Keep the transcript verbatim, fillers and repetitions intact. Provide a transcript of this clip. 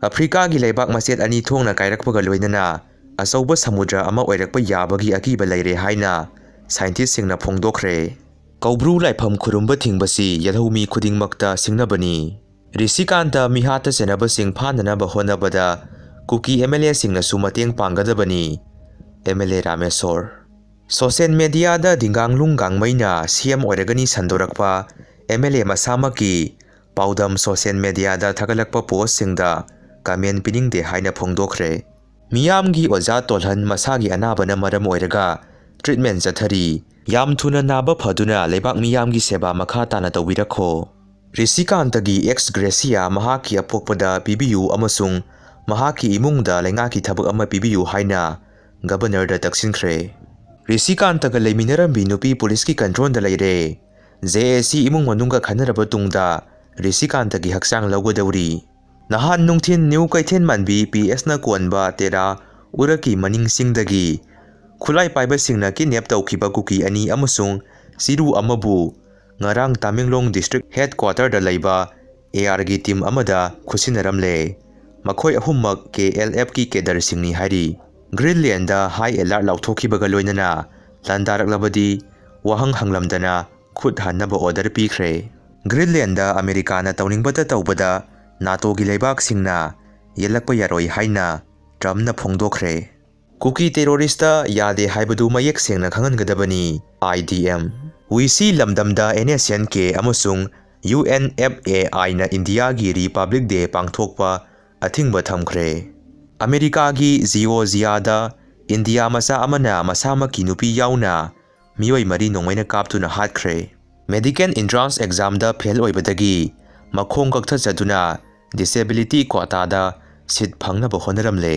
ꯑꯐ꯭ꯔꯤꯀꯥꯒꯤ ꯂꯩꯕꯥꯛ ꯃꯆꯦꯠ ꯑꯅꯤ ꯊꯣꯛꯅ ꯀꯥꯏꯔꯛꯄꯒ ꯂꯣꯏꯅꯅ ꯑꯆꯧꯕ ꯁꯃꯨꯗ꯭ꯔ ꯑꯃ ꯑꯣꯏꯔꯛꯄ ꯌꯥꯕꯒꯤ ꯑꯀꯤꯕ ꯂꯩꯔꯦ ꯍꯥꯏꯅ ꯁꯥꯏꯟꯇꯤꯁꯁꯤꯡꯅ ꯐꯣꯡꯗꯣꯛꯈ꯭ꯔꯦ꯫ ꯀꯧꯕ꯭ꯔꯨ ꯂꯥꯏꯐꯝ ꯈꯨꯔꯨꯝꯕ ꯊꯤꯡꯕꯁꯤ ꯌꯦꯜꯍꯧꯃꯤ ꯈꯨꯗꯤꯡꯃꯛꯇ ꯁꯤꯡꯅꯕꯅꯤ꯫ ꯔꯤꯁꯤꯀꯥꯟꯇ ꯃꯤꯍꯥꯠꯇ ꯆꯦꯟꯅꯕꯁꯤꯡ ꯐꯥꯅꯅꯕ ꯍꯣꯠꯅꯕꯗ ꯀꯨꯀꯤ ꯑꯦꯝ ꯑꯦꯜ ꯑꯦꯁꯤꯡꯅꯁꯨ ꯃꯇꯦꯡ ꯄꯥꯡꯒꯗꯕꯅꯤ꯫ M L A Rameshwar. Social ꯃꯦꯗꯤꯌꯥꯗ ꯗꯤꯡꯒꯥꯡꯂꯨꯡ ꯒꯥꯡꯃꯩꯅ ꯁꯤ ꯑꯦꯝ ꯑꯣꯏꯔꯒꯅꯤ ꯁꯟꯗꯣꯔꯛꯄ ꯑꯦꯝ ꯑꯦꯜ ꯑꯦ ꯃꯁꯥꯃꯛꯀꯤ ꯄꯥꯎꯗꯝ ꯁꯣꯁꯦꯜ ꯃꯦꯗꯤꯌꯥꯗ ꯊꯥꯒꯠꯂꯛꯄ ꯄꯣꯁꯁꯤꯡꯗ ꯀꯃꯦꯟ ꯄꯤꯅꯤꯡꯗꯦ ꯍꯥꯏꯅ ꯐꯣꯡꯗꯣꯛꯈ꯭ꯔꯦ꯫ ꯃꯤꯌꯥꯝꯒꯤ ꯑꯣꯖꯥ ꯇꯣꯜꯍꯟ ꯃꯁꯥꯒꯤ ꯑꯅꯥꯕꯅ ꯃꯔꯝ ꯑꯣꯏꯔꯒ ꯇ꯭ꯔꯤꯠꯃꯦꯟ ꯆꯠꯊꯔꯤ꯫ ꯌꯥꯝ ꯊꯨꯅ ꯅꯥꯕ ꯐꯗꯨꯅ ꯂꯩꯕꯥꯛ ꯃꯤꯌꯥꯝꯒꯤ ꯁꯦꯕꯥ ꯃꯈꯥ ꯇꯥꯅ ꯇꯧꯕꯤꯔꯛꯈꯣ꯫ ꯔꯤꯁꯤꯀꯥꯟꯇꯒꯤ ꯑꯦꯛꯁ ꯒ꯭ꯔꯦꯁꯤꯌꯥ ꯃꯍꯥꯛꯀꯤ ꯑꯄꯣꯛꯄꯗ ꯄꯤꯕꯤꯌꯨ ꯑꯃꯁꯨꯡ ꯃꯍꯥꯛꯀꯤ ꯏꯃꯨꯡꯗ ꯂꯩꯉꯥꯛꯀꯤ ꯊꯕꯛ ꯑꯃ ꯄꯤꯕꯤꯌꯨ ꯍꯥꯏꯅ ꯒꯕꯔꯅꯔꯗ ꯇꯛꯁꯤꯟꯈ꯭ꯔꯦ꯫ ꯔꯤꯁꯤꯀꯥꯟꯇꯒ ꯂꯩꯃꯤꯟꯅꯔꯝꯕꯤ ꯅꯨꯄꯤ ꯄꯨꯂꯤꯁꯀꯤ ꯀꯟꯇ꯭ꯔꯣꯜꯗ ꯂꯩꯔꯦ꯫ ꯖꯦ ꯑꯦ ꯁꯤ ꯏꯃꯨꯡ ꯃꯅꯨꯡꯒ ꯈꯟꯅꯔꯕ ꯇꯨꯡꯗ ꯔꯤꯁꯤꯀꯥꯟꯇꯒꯤ ꯍꯛꯆꯥꯡ ꯂꯧꯒꯗꯧꯔꯤ꯫ ꯅꯍꯥꯟ ꯅꯨꯡꯊꯤꯟ ꯅ꯭ꯌꯨ ꯀꯩꯊꯦꯜ ꯃꯥꯟꯕꯤ ꯄꯤ ꯑꯦꯁꯅ ꯀꯣꯟꯕ ꯇꯦꯔꯥ ꯎꯔꯛꯀꯤ ꯃꯅꯤꯡ ꯆꯤꯡꯗꯒꯤ ꯈꯨꯠꯂꯥꯏ ꯄꯥꯏꯕꯁꯤꯡꯅ ꯀꯤꯗꯅꯦꯞ ꯇꯧꯈꯤꯕ ꯀꯨꯀꯤ ꯑꯅꯤ ꯑꯃꯁꯨꯡ ꯆꯤꯔꯨ ꯑꯃꯕꯨ ꯉꯔꯥꯡ ꯇꯥꯃꯦꯡꯂꯣꯡ ꯗꯤꯁꯇ꯭ꯔꯤꯛ ꯍꯦꯗꯀ꯭ꯋꯥꯇꯔꯗ ꯂꯩꯕ ꯑꯦ ꯑꯥꯔꯒꯤ ꯇꯤꯝ ꯑꯃꯗ ꯈꯨꯠꯁꯤꯟꯅꯔꯝꯂꯦ꯫ ꯃꯈꯣꯏ ꯑꯍꯨꯝꯃꯛ ꯀꯦ ꯑꯦꯜ ꯑꯦꯐꯀꯤ ꯀꯦꯗꯔꯁꯤꯡꯅꯤ ꯍꯥꯏꯔꯤ꯫ ꯒ꯭ꯔꯤꯟꯂꯦꯟꯗ ꯍꯥꯏ ꯑꯦꯂꯥꯔꯠ ꯂꯥꯎꯊꯣꯛꯈꯤꯕꯒ ꯂꯣꯏꯅꯅ ꯂꯥꯟꯗꯥꯔꯛꯂꯕꯗꯤ ꯋꯥꯍꯪ ꯍꯪꯂꯝꯗꯅ ꯈꯨꯠ ꯍꯟꯅꯕ ꯑꯣꯔꯗꯔ ꯄꯤꯈ꯭ꯔꯦ꯫ ꯒ꯭ꯔꯤꯟꯂꯦꯟꯗ ꯑꯃꯦꯔꯤꯀꯥꯅ ꯇꯧꯅꯤꯡꯕꯇ ꯇꯧꯕꯗ ꯅꯥꯇꯣꯒꯤ ꯂꯩꯕꯥꯛꯁꯤꯡꯅ ꯌꯦꯜꯂꯛꯄ ꯌꯥꯔꯣꯏ ꯍꯥꯏꯅ ꯇ꯭ꯔꯝꯞꯅ ꯐꯣꯡꯗꯣꯛꯈ꯭ꯔꯦ꯫ ꯀꯨꯀꯤ ꯇꯦꯔꯣꯔꯤꯁꯇ ꯌꯥꯗꯦ ꯍꯥꯏꯕꯗꯨ ꯃꯌꯦꯛ ꯁꯦꯡꯅ ꯈꯪꯍꯟꯒꯗꯕꯅꯤ, ꯑꯥꯏ ꯗꯤ ꯑꯦꯝ꯫ ꯋꯤꯁꯤ ꯂꯝꯗꯝꯗ ꯑꯦꯟ ꯑꯦꯁ ꯑꯦꯟ ꯀꯦ ꯑꯃꯁꯨꯡ ꯌꯨ ꯑꯦꯟ ꯑꯦꯐ ꯑꯦ ꯑꯥꯏꯅ ꯏꯟꯗꯤꯌꯥꯒꯤ ꯔꯤꯄꯕ꯭ꯂꯤꯛ ꯗꯦ ꯄꯥꯡꯊꯣꯛꯄ ꯑꯊꯤꯡꯕ ꯊꯝꯈ꯭ꯔꯦ꯫ ꯑꯃꯦꯔꯤꯀꯥꯒꯤ ꯖꯤꯑꯣꯖꯤꯌꯥꯗ ꯏꯟꯗꯤꯌꯥ ꯃꯆꯥ ꯑꯃꯅ ꯃꯁꯥꯃꯛꯀꯤ ꯅꯨꯄꯤ ꯌꯥꯎꯅ ꯃꯤꯑꯣꯏ ꯃꯔꯤ ꯅꯣꯡꯃꯩꯅ ꯀꯥꯞꯇꯨꯅ ꯍꯥꯠꯈ꯭ꯔꯦ꯫ ꯃꯦꯗꯤꯀꯦꯜ ꯑꯦꯟꯇ꯭ꯔꯥꯟꯁ ꯑꯦꯛꯖꯥꯝꯗ ꯐꯦꯜ ꯑꯣꯏꯕꯗꯒꯤ ꯃꯈꯣꯡ ꯀꯛꯊꯠꯆꯗꯨꯅ ꯗꯤꯁꯦꯕꯤꯂꯤꯇꯤ ꯀ꯭ꯋꯥꯇꯥꯗ ꯁꯤꯠ ꯐꯪꯅꯕ ꯍꯣꯠꯅꯔꯝꯂꯦ꯫